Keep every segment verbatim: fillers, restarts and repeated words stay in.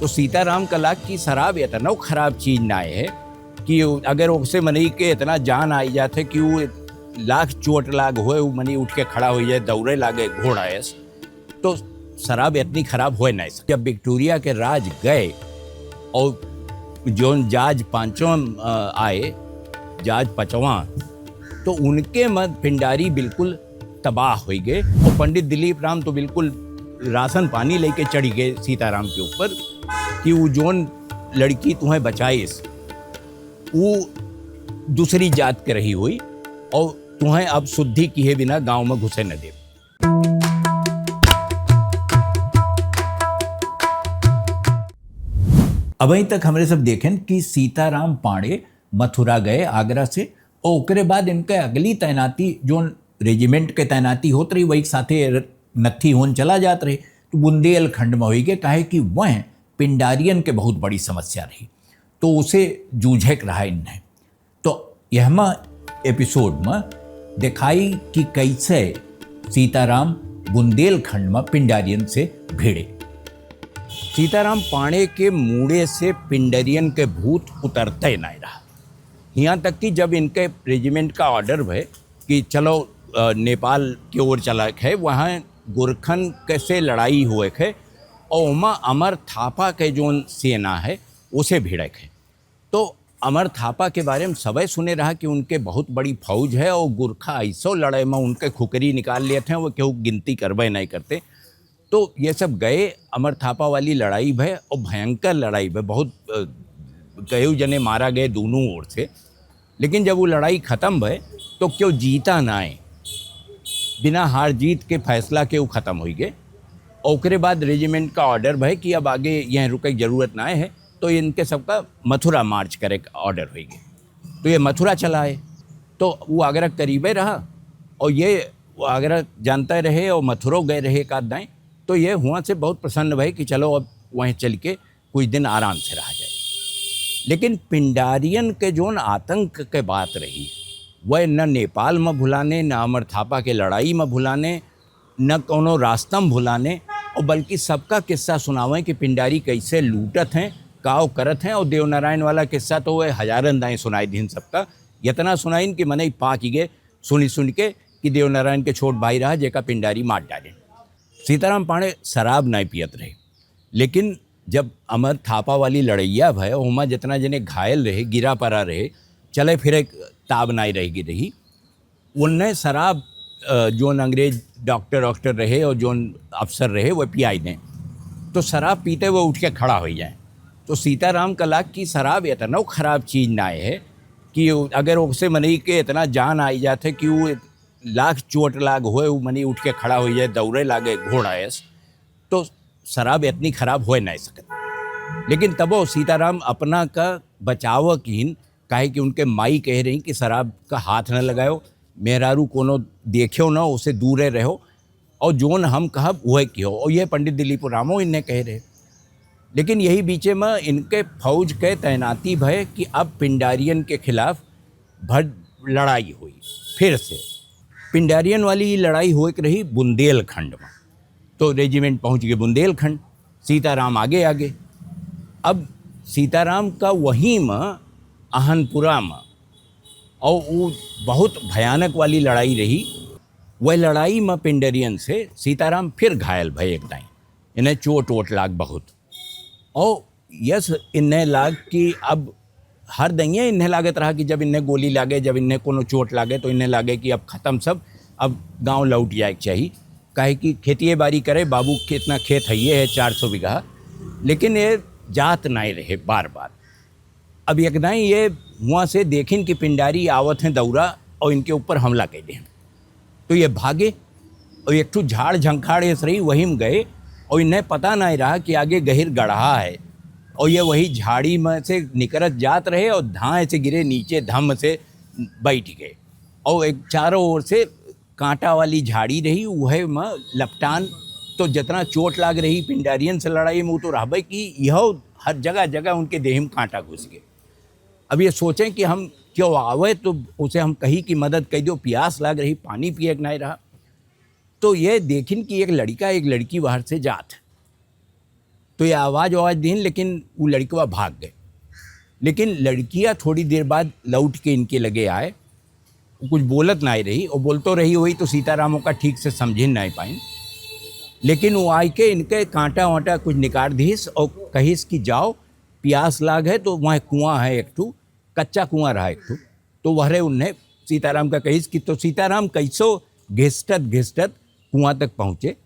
तो सीताराम का लाग कि शराब इतना खराब चीज ना है कि अगर ओसे मनई के इतना जान आई जात है कि वो लाख चोट लाग होए, वो मनई उठ के खड़ा हो जाए, दौड़े लागे घोड़ा ऐस, तो शराब इतनी खराब होए ना सके। जब विक्टोरिया के राज गए और जोन जाज पांचवा, अ, आए, जाज पचवा, तो उनके मत पिंडारी बिल्कुल तबाह हो गए। और पंडित दिलीप राम तो बिल्कुल राशन पानी लेके चढ़ गए सीताराम के ऊपर कि वो जोन लड़की तुम्हें बचाइस, वो दूसरी जात के रही हुई और तुम्हें अब शुद्धि किए बिना गांव में घुसे न दे। अबहीं तक हमरे सब देखेन कि सीताराम पांड़े मथुरा गए आगरा से, और ओकरे बाद इनके अगली तैनाती, जोन रेजिमेंट के तैनाती होत रही, वही साथे नत्थी होन चला जात रहे, तो बुंदेलखंड में होई गए, काहे कि वह पिंडारियन के बहुत बड़ी समस्या रही, तो उसे जूझे के रहा इन्हें। तो यहमा एपिसोड में दिखाई कि कैसे सीताराम बुंदेलखंड में पिंडारियन से भिड़े। सीताराम पांड़े के मूड़े से पिंडरियन के भूत उतरते नहीं रहा। यहाँ तक कि जब इनके रेजिमेंट का ऑर्डर भय कि चलो, अ, नेपाल के ओर चला है, वहाँ गोरखन के से लड़ाई हुए है और ओमा अमर थापा के जोन सेना है, उसे भिड़क है। तो अमर थापा के बारे में सबे सुने रहा कि उनके बहुत बड़ी फौज है और गोरखा ऐसो लड़ाई में उनके खुकरी निकाल लेते हैं, वो केहू गिनती करबे नहीं करते। तो ये सब गए, अमर थापा वाली लड़ाई भय और भयंकर लड़ाई भय, बहुत, अ, कई जने मारा गए दोनों ओर से। लेकिन जब वो लड़ाई खत्म भय तो केहू जीता ना आए, बिना हार जीत के फैसला के वो खत्म हो गए। और ओकरे बाद रेजिमेंट का ऑर्डर भय कि अब आगे यह रुके की जरूरत ना है, तो इनके सबका मथुरा मार्च करे का ऑर्डर हो गए। तो ये मथुरा चला आए, तो वो आगरा करीबे रहा और ये वो आगरा जानते रहे और मथुरो गए रहे एक आध दाएं। तो ये हुआ से बहुत प्रसन्न भय कि चलो अब वहीं चल के कुछ दिन आराम से रहा जाए। लेकिन पिंडारियन के जोन आतंक के बात रही, वह न नेपाल में भुलाने, न अमर थापा के लड़ाई में भुलाने, न कोनो रास्ता में भुलाने, और बल्कि सबका किस्सा सुनावें कि पिंडारी कैसे लूटत हैं, काव करत हैं। और देवनारायण वाला किस्सा तो वह हजारन दाएं सुनाई दीन सबका, इतना सुनाइन कि मनई पाक गए सुनी सुन के कि देवनारायण के छोट भाई रहा जेका पिंडारी मार डाले। सीताराम पांड़े शराब नहीं पियत रहे, लेकिन जब अमर थापा वाली लड़ैया भय, ओमा जितना जने घायल रहे, गिरा परा रहे, चले फिरे ताब नाई रह गई रही, उन्हें शराब, अ, जोन अंग्रेज डॉक्टर, डॉक्टर रहे और जोन अफसर रहे, वो पियाई दें। तो शराब पीते वो उठ के खड़ा हो जाए। तो सीताराम का लाग कि शराब इतना खराब चीज ना है कि अगर ओसे मनई के इतना जान आई जात है कि वो लाख चोट लाग होए, वो मनई उठ के खड़ा हो जाए, दौड़े लागे घोड़ा ऐस, तो शराब इतनी खराब होए नहीं सकत। लेकिन तबो सीताराम अपना का बचाव कीन, काहे कि उनके माई कह रही कि शराब का हाथ न लगायो, मेहरारू कोनो देखियो न, उसे दूरे रहो, और जोन हम कहब वह कियो। और ये पंडित दिलीप रामो इन्हें कह रहे। लेकिन यही बीचे में इनके फौज के तैनाती भय कि अब पिंडारियन के खिलाफ भर लड़ाई हुई। फिर से पिंडारियन वाली लड़ाई होए के रही बुंदेलखंड में। तो रेजिमेंट पहुंच गए बुंदेलखंड, सीताराम आगे आगे। अब सीताराम का वहीं में अहनपुरा में, और वो बहुत भयानक वाली लड़ाई रही। वह लड़ाई में पिंडरियन से सीताराम फिर घायल भय एक दाई, इन्हें चोट वोट लाग बहुत। और यस, इन्हें लाग कि अब हर दइया इन्हें लागत रहा कि जब इन्हें गोली लागे, जब इन्हें कोनो चोट लागे, तो इन्हें लागे कि अब खत्म सब, अब गांव लौट जाए के चाही। काहे कि खेतिए बाड़ी करे, बाबू के इतना खेत है, ये है चार सौ बीघा, लेकिन ये जात नहीं रहे बार बार। अब एक दाई ये हुआ से देखिन कि पिंडारी आवत हैं दौरा और इनके ऊपर हमला कर दें। तो ये भागे और एक ठो झाड़ झंखाड़ ऐस रही, वही में गए और इन्हें पता नहीं रहा कि आगे गहिर गढ़ा है। और ये वही झाड़ी में से निकरत जात रहे और धाए से गिरे नीचे धम से बैठ गए। और एक चारों ओर से कांटा वाली झाड़ी रही, वह में लपटान, तो जितना चोट लाग रही पिंडारियन से लड़ाई में, वो तो रहबे कि यह हर जगह जगह उनके देह में कांटा घुस गए। अब ये सोचें कि हम क्यों आवे, तो उसे हम कही कि मदद कर दो, प्यास लाग रही, पानी पिए के नहीं रहा। तो ये देखिन कि एक लड़का, एक लड़की बाहर से जात है। तो ये आवाज आवाज दीन, लेकिन वो लड़कवा भाग गए। लेकिन लड़किया थोड़ी देर बाद लौट के इनके लगे आए। वो कुछ बोलत नाहीं रही, और बोलतो रही हुई तो सीताराम ओका ठीक से समझिन नाहीं पाइन। लेकिन वो आइके इनके कांटा वांटा कुछ निकाल दीस और कहिस कि जाओ, प्यास लाग है तो वहाँ कुआं है एक ठू, कच्चा कुआं रहा एक ठू, तो वहरे उन्हें सीताराम का कहिस कि तो सीताराम कैसो घिसटत घिसटत कुआं तक पहुँचे।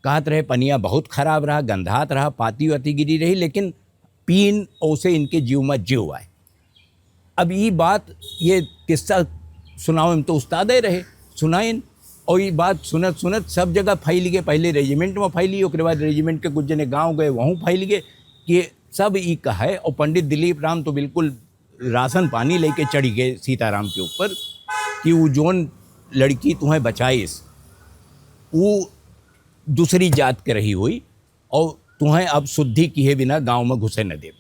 कहत रहे पनिया बहुत खराब रहा, गंधात रहा, पाती वाती गिरी रही, लेकिन पीन ओसे इनके जीव में जीव आए। अब ई बात, ये किस्सा सुनावे में तो उस्तादे रहे, सुनाइन, और ई बात सुनत सुनत सब जगह फैल गए। पहले रेजिमेंट में फैली, ओकरे बाद रेजिमेंट के कुछ जने गांव गए, वहूँ फैल गए कि सब ई कहे। और पंडित दिलीप राम तो बिल्कुल रासन पानी लेके चढ़ी गए सीताराम के ऊपर कि वो जोन लड़की तुहें बचाइस, वो दूसरी जात के रही हुई और तुहें अब शुद्धि किहे बिना गांव में घुसे न देब।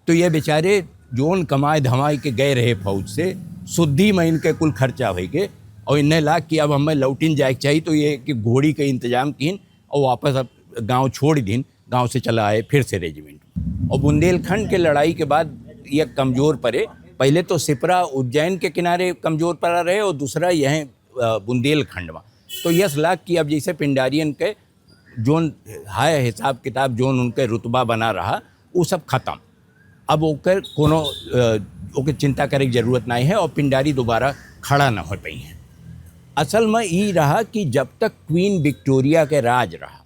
तो ये बेचारे जोन कमाए धमाए के गए रहे फौज से, शुद्धि में इनके कुल खर्चा होइ गए और इन्हें लाग कि अब हमें लौटिन जाए के चाहिए। तो ये कि घोड़ी के इंतजाम कीन और वापस अब गांव छोड़ दीन, गांव से चला आए फिर से रेजिमेंट। और बुंदेलखंड के लड़ाई के बाद ये कमजोर पड़े। पहले तो सिपरा उज्जैन के किनारे कमजोर पड़ा रहे और दूसरा यह, अ, बुंदेलखंड में। तो यस लाग कि अब जैसे पिंडारियन के जोन है हिसाब किताब, जोन उनके रुतबा बना रहा, वो सब खत्म। अब ओकर कोनो, अ, ओके चिंता करे के जरूरत नहीं है और पिंडारी दोबारा खड़ा न हो पाई है। असल में ई रहा कि जब तक क्वीन विक्टोरिया के राज रहा,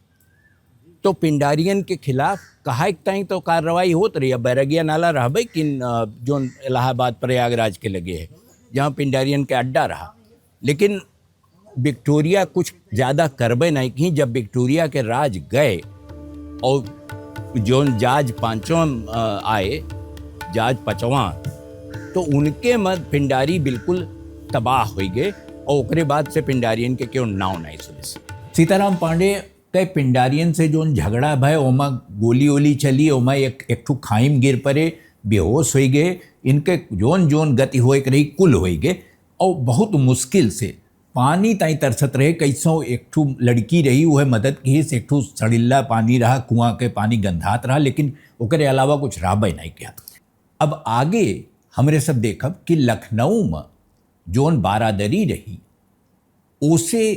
तो पिंडारियन के खिलाफ कहा एक ताई तो कार्रवाई होत रही। अब बैरगिया नाला रहबे कि, अ, जोन इलाहाबाद प्रयागराज के लगे है, जहाँ पिंडारियन के अड्डा रहा, लेकिन विक्टोरिया कुछ ज्यादा करबे नहीं की। जब विक्टोरिया के राज गए और जोन जाज पांचवा, अ, आए, जाज पचवा, तो उनके मत पिंडारी बिल्कुल तबाह हो गए और ओकरे बाद से पिंडारियन के केहू नाव नहीं सुनिस। सीताराम पांडे के पिंडारियन से जोन झगड़ा भय, ओमा गोली ओली चली, ओमा एक, एक ठो खाई में गिर पड़े, बेहोश हो गए। इनके जोन जोन गति होए के रही, कुल हो गए। और बहुत मुश्किल से पानी ताई तरसत रहे, कैसो एक ठो लड़की रही, वह मदद किहिस, एक ठो सड़िल्ला पानी रहा, कुआं के पानी गंधात रहा, लेकिन ओकरे अलावा कुछ रहबे नहीं किया। अब आगे हमरे सब देखब कि लखनऊ में जोन बारादरी रही, ओसे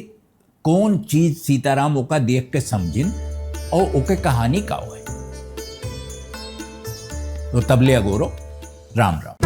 कौन चीज सीताराम ओका देख के समझिन और ओके कहानी का होए। तो तबले अगोरो, राम राम।